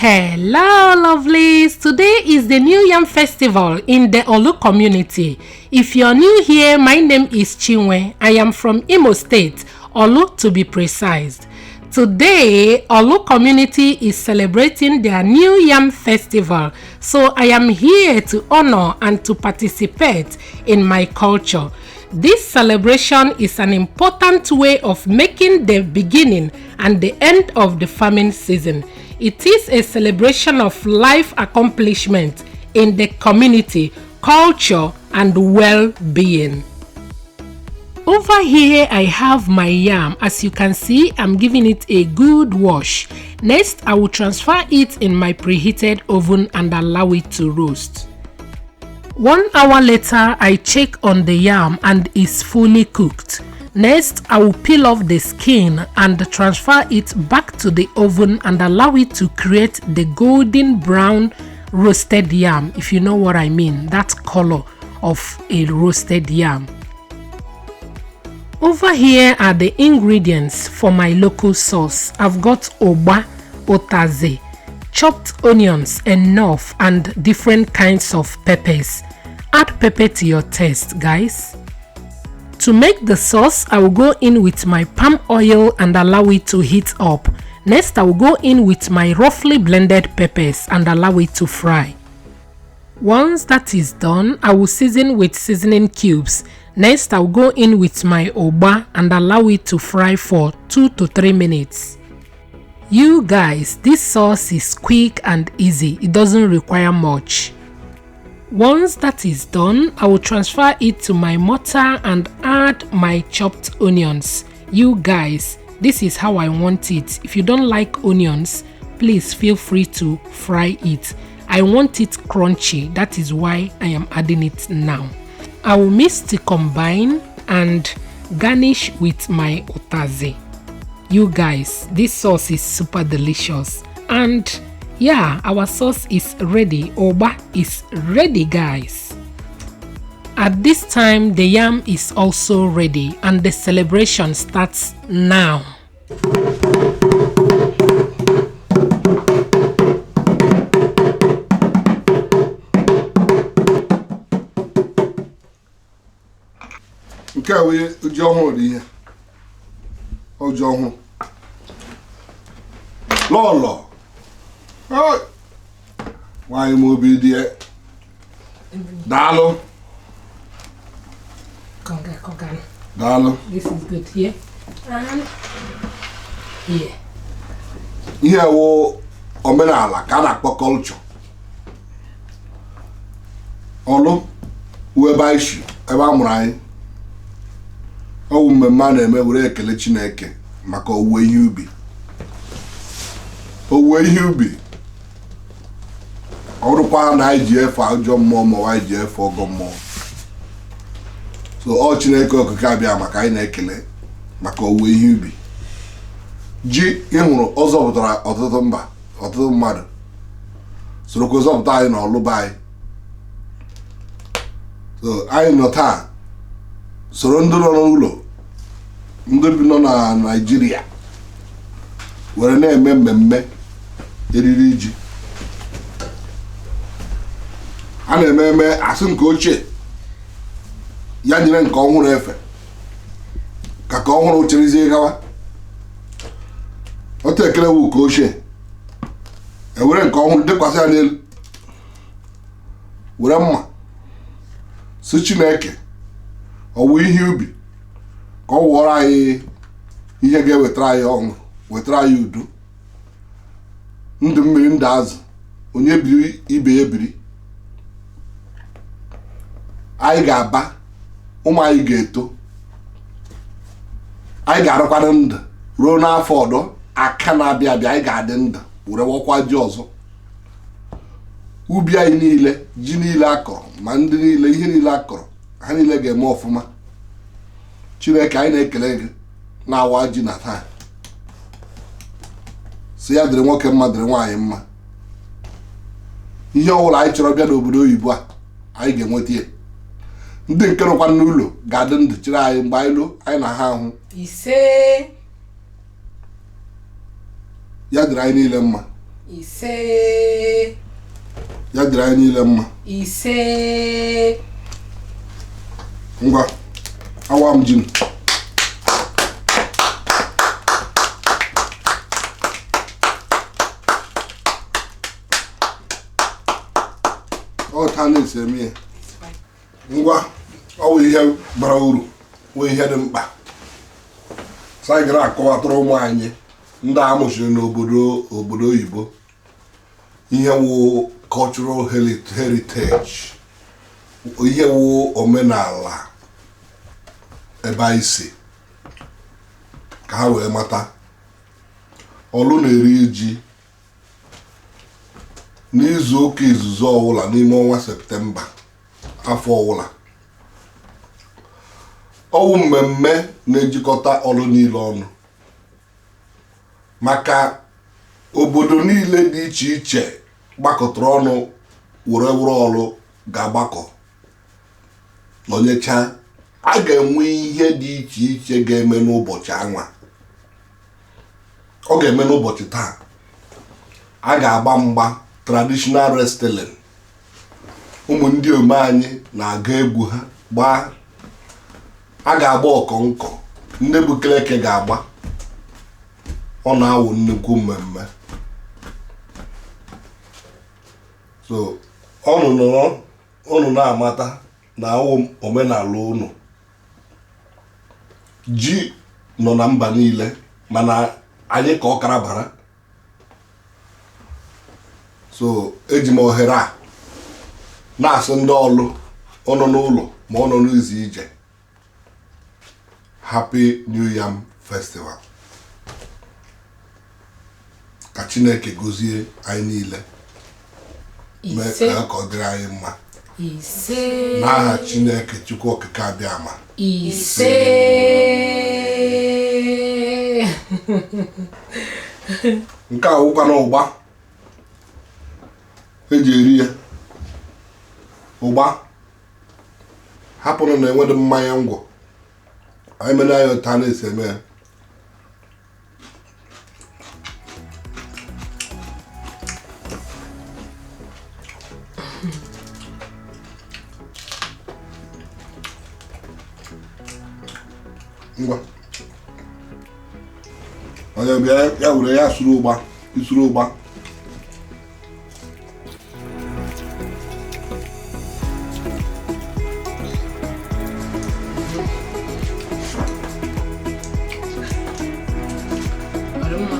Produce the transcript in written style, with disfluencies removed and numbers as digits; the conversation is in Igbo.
Hello, lovelies! Today is the New Yam Festival in the Orlu community. If you're new here, my name is Chinwe. I am from Imo State, Orlu to be precise. Today, Orlu community is celebrating their New Yam Festival, so I am here to honor and to participate in my culture. This celebration is an important way of making the beginning and the end of the farming season. It is a celebration of life accomplishment in the community, culture, and well-being. Over here I have my yam. As you can see, I'm giving it a good wash. Next, I will transfer it in my preheated oven and allow it to roast. 1 hour later, I check on the yam and it's fully cooked. Next, I will peel off the skin and transfer it back to the oven and allow it to create the golden brown roasted yam, if you know what I mean, that color of a roasted yam. Over here are the ingredients for my local sauce. I've got ugba, utazi, chopped onions enough, and different kinds of peppers. Add pepper to your taste, guys. To make the sauce, I will go in with my palm oil and allow it to heat up. Next, I will go in with my roughly blended peppers and allow it to fry. Once that is done, I will season with seasoning cubes. Next, I will go in with my ugba and allow it to fry for 2 to 3 minutes. You guys, this sauce is quick and easy. It doesn't require much. Once that is done, I will transfer it to my mortar and add my chopped onions. You guys, this is how I want it. If you don't like onions, please feel free to fry it. I want it crunchy, that is why I am adding it now. I will mix to combine and garnish with my utazi. You guys, this sauce is super delicious. And yeah, our sauce is ready. Ugba is ready, guys. At this time, the yam is also ready and the celebration starts now. Nke a wee ji ọhụrụ dị ihe ọ ji ọhụrụ lọlọ nwaanyị m obi dị ya daalụ. Daalụ. This is good here and here. Ihe wụ omenala ka a na-akpọ culture. Ọlụ wụ ebe anyị si, ebe a mụrụ anyị. Ọ wụ mmemme a na-eme were ekele Chineke maka owuwe ihe ubi. Owuwe ihe ubi ọ bụrụkwa na anyị ji efe ajọ mmụọ ma anyị ji efe ọgọ mmụọ. So ọ Chineke okike abịa maka anyị na-ekele maka owuwe ihe ubi. Ji ị hụrụ ọ zọpụtara ọtụtụ mba, ọtụtụ mmadụ, sorokwa zọpụta anyị na ọlụba anyị. So anyị nọ taa soro ndị nọ n'ụlọ, ndị bi nọ na Naịjirịa were na-eme mmemme eriri ji. A na-eme eme asị nke ochie ya nyere nke ọhụrụ efe ka ka ọhụrụ cherizie gawa. Otu ekele wu ka ochie ewere nke ọhụrụ dekwasị ya n'elu, were mma si Chineke ọwụ ihe ubi ka ọ wụọrọ anyị ihe ga-ewetara anyị ọṅụ, wetara anyị udo, ndụ mmiri, ndụ azụ, onye biri ibe ya biri. Anyị ga-aba, ụmụ anyị ga-eto, anyị ga-arụkwana ndụ ruo n'afọ ọdọ aka na-abịa abịa. Anyị ga-adị ndụ were wakwa ji ọzọ. Ubi anyị niile, ji niile akọrọ, ma ndị niile, ihe niile akọrọ, ha niile ga-eme ọfụma. Chineke anyị na-ekele gị na-awa ji na taa, si ya dịrị nwoke mma, dịrị nwaanyị mma. Ihe ọbụla anyị chọrọ bịa n'obodo oyibo a, anyị ga-enweta ya. Ndị nke nọkwa n'ụlọ ga-adị ndụ chere anyị mgbe anyị lụọ, anyị na ha ahụ. Ise. Ya dịrị anyị niile mma. Ise. Ya dịrị anyị niile mma. Ise. Ngwa, awa m ji m. Ọ ta na-esi eme ya. Ngwa, ọ wụ ihe bara uru, wụ ihe dị mkpa. So anyị gara akọwatara ụmụ anyị ndị a mụchiri n'obodo obodo oyibo ihe wụ cultural heritage, ihe wụ omenala ebe anyị si, ka ha wee mata. Ọlụ na-eri ji n'izu ụka izuzu ọwụla n'ime ọnwa Septemba afọ ọwụla. Ọwụ mmemme na-ejikọta ọlụ niile ọnụ, maka obodo niile dị iche iche gbakọtara ọnụ were were ọlụ ga-agbakọ nọnyecha. A ga-enwe ihe dị iche iche ga-eme n'ụbọchị anwa. Ọ ga-eme n'ụbọchị taa. A ga-agba mgba, traditional wrestling. Ụmụ ndị ome anyị na-aga egwu ha gbaa. A ga-agba ọkọnkọ, ndị bụ keleke ga-agba. Ọ na-awụ nnukwu mmemme. So ọnụ nọrọ unu na-amata na awụ omenala unu. Ji nọ na mba niile, mana anyị ka ọ kara bara. So eji m ohere a na-asị ndị ọlụ ọnọ n'ụlọ ma ọ nọ n'ụzọ ije, Happy New Yam Festival. Ka Chineke gozie anyị niile, mee Ise. ka ọ dịrị anyị mma. Ise. N'aha Chineke Chukwu Okike abịa ama. Ise. Nke a wụkwa na ụgba eji eri ya. Ụgba hapụrụ na enwedị mmanya ngwọ, anyị mere ya otu a na-esi eme ya. Ngwa, onye bịa ya were ya suru ụgba, isuru ụgba. Ọ dị mma.